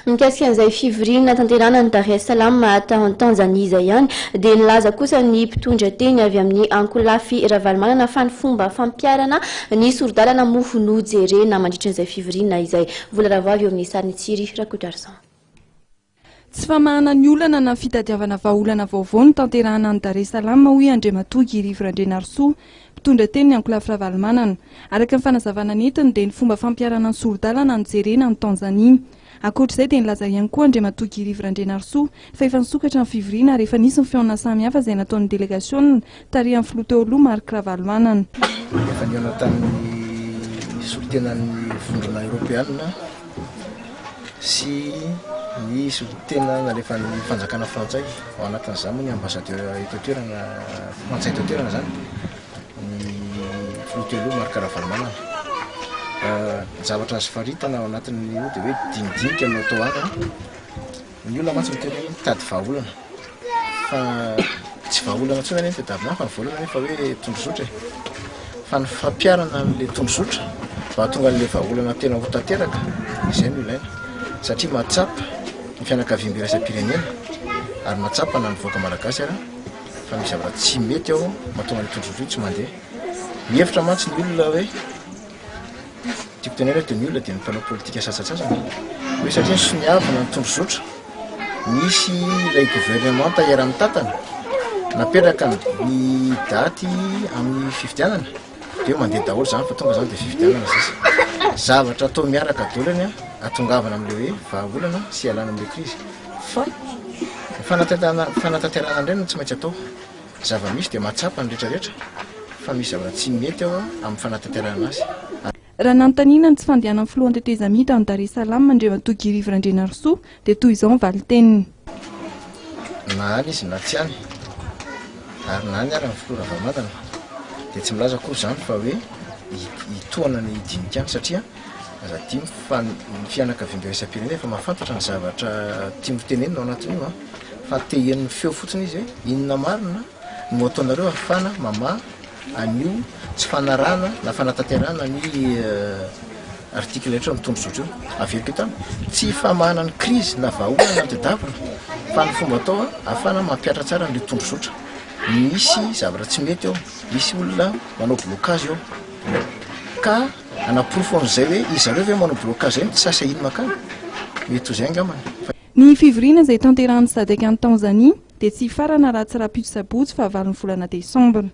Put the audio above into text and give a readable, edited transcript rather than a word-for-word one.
Mikasika an'izay fivoriana tanterahana any Dar es Salaam Tanzania izay ihany dia nilaza kosa ny mpitondra teny avy amin'ny ankolafy Ravalomanana fa ny fomba fampiharana ny sori-dalana moa no jerena mandritra an'izay fivoriana izay. Vola Ravoavy eo amin'ny sarin'i Tsiry Rakotoarison. Tsy famahana ny olana na fitadiavana vahaolana vaovao no tanterahana any Dar es Salaam hoy Andriamatoa Guy Rivo Randrianarisoa, mpitondra teny ny ankolafy Ravalomanana. Araka ny fanazavana nentiny dia ny fomba fampiharana ny sori-dalana no jerena any Tanzania. Ankoatra izay dia nilaza ihany koa Andriamatoa Guy Rivo Randrianarisoa fa efa nisokatra ny fivoriana ary efa nisy ny fihaonana samihafa izay nataon'ny delegasiona tarihan'ny filoha teo aloha Marc Ravalomanana. Efa nihaona tamin'ny solontenan'ny Vondrona Eoropeanina sy ny solontena nalefan'ny fanjakana frantsay, ao anatin'izany moa ny ambassadeur eto an-toerana, frantsay eto an-toerana izany, ny filoha teo aloha Marc Ravalomanana. Ny zavatra azo faritana ao anatin'io dia hoe dinidinika no atao any an, ny olona mantsy miteny hoe mitady vahaolana fa tsy vahaolana intsony anie no tadiavina any fa ny vahaolana anie efa hoe tondrozotra e, fa ny fampiharana an'ilay tondrozotra mba hahatonga an'ilay vahaolana tena ho tanteraka izay no ilaina satria mahatsapa ny fianakaviambe iraisam-pirenena ary mahatsapa na ny vahoaka malagasy ara fa misy zavatra tsy mety ao mahatonga an'io tondrozotra io tsy mandeha. Mihevitra mantsy ny olona hoe, tiako tenenina hoe dia ny olona dia ny mpanao politika sasantsasany, hoe satria nosoniavina ny tondrozotra, nisy ilay governemanta iaraha-mitantana, napetraka ny daty amin'ny fifidianana, dia hoe mandeha daholo izany fa tonga izany dia fifidianana sisa. Zavatra atao miaraka daholo anie hahatongavana amin'ilay hoe vahaolana sy hialana amin'ilay krizy. Fa ny fanatanterahana fanatanterahana indray no tsy maintsy atao. Ny zava-misy dia mahatsapa ny rehetra rehetra fa misy zavatra tsy mety ao amin'ny fanatanterahana azy. Raha nanontaniana ny tsy fandehanan'ny filohan'ny tetezamita any Dar es Salaam, Andriamatoa Guy Rivo Randrianarisoa, dia toy izao ny valin-teniny. Na any izy na tsy any, ary na any ary ny filoha Ravalomanana, dia tsy milaza akory izany fa hoe hitohana ny dinika any satria Aza adino fa ny fianakaviambe iraisam-pirenena efa mahafantatra ny zavatra tiany ho tenenina ao anatin'io an! Fa te heno ny feo fotsiny izy hoe inona marina no ataonareo ahafahana mamaha an'io tsy fanarahana na fanatanterahana ny article rehetra ao amin'ny tondrozotra io. Averiko eto ihany, tsy famahana ny krizy na vahaolana no tadiavina fa ny fomba atao ahafahana mampihatra tsara an'ilay tondrozotra. Misy zavatra tsy mety ao, misy olona manao blocage ao ka Hanaporofo an'izay hoe izy zareo ve manao blocage zay no tsy sahy sahiny makany? Mety ho izay angambany fa. Ny fivoriana izay tanterahan'ny Sadec any Tanzanie dia tsy hifarana raha tsy rahampitso sabotsy fahavalon'ny volana desambra.